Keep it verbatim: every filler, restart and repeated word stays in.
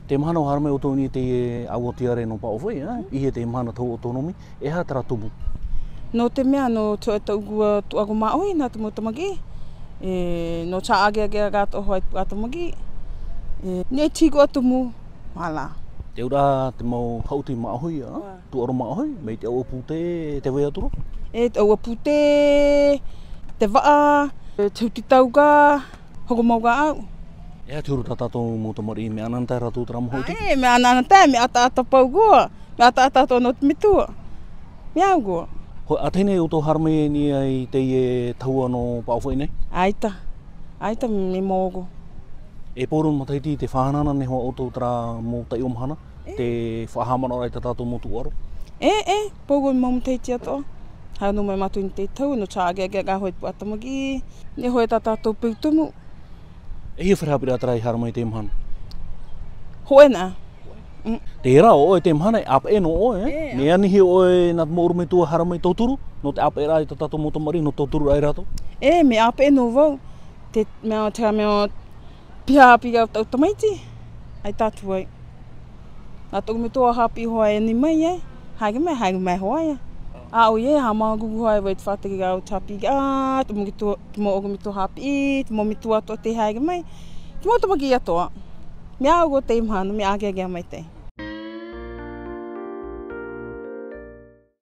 Te mahana ʻua haere mai ʻoutou i niʻa i te ʻāua tiare nō Paʻofaʻi, ā? Mm. ʻIa te mahana tau autonomi, e aha terā tumu? Nō te mea, nō te, tōʻu, ā, tuaʻaro māʻohi nā te mau tamarii, e, nō te haʻageagea atoʻa hoʻi i te puaʻatamarii, e, nō te hiku ā tumu, mālā. Te auraʻa te mau haʻuti māʻohi, ā? Ā. Tuaʻaro māʻohi, mai te ʻauʻau pūtē, tē vai atu ra? E, te ʻauʻau pūtē, te vaʻa, e, te huti taura, hoko mau rāʻau. E aha te huru tā tātou mau tamariʻi, mea ʻanaʻanatae rātou terā mau haʻuti? Ā, e, mea ʻanaʻanatae, mea ʻataʻata paʻi roa, mea ʻataʻata atoʻa nō te metua. Mea au roa. Hōʻē, ʻa tahi nei ʻoutou haere mai i niʻa i teie tahua nō Paʻofaʻi nei? ʻAita. ʻAita, mea maoro. E pauroa matahiti te faʻahanahana nei hoʻi ʻoutou terā mau taiʻo mahana? E. Te faʻahaʻamanaʻoraʻa i tā tātou mau tuaʻaro? E, e, pauroa mau matahiti atoʻa. Haere noa mai mātou i niʻa i te tahua, nō te haʻageagea hoʻi i te puaʻatamarii, nō te hōʻē tā tātou peu tumu. E hia fare haʻapiʻiraʻa terā i haere mai i teie mahana? Hōʻē nā. Mm. Terā ʻoe i teie mahana, e ʻāpeʻe noa ʻoe, e? E, mea ʻāpeʻe. Anihi ʻoe nā te mau ʻorometua haere mai tauturu, nō te ʻāpeʻeraʻa i tā tātou mau tamariʻi, nō te tauturu aʻe rātou? E, mea ʻāpeʻe noa vau. Te, mea, te mea, Piha haʻapiʻi i tōʻu tamaiti, ʻaita atu ai. Nā tōʻu metua haʻapiʻi hoʻi e ani mai ai, haere mai, haere mai hoʻi ia. ʻĀ, ʻoia, haʻamāuruuru hoʻi vau i te faʻatereraʻa o te haʻapiʻiraʻa, te mau metua, te mau ʻorometua haʻapiʻi, te mau metua atoʻa tē haere mai, te mau tamariʻi atoʻa. Mea au roa teie mahana, mea ʻāgeagea maitaʻi.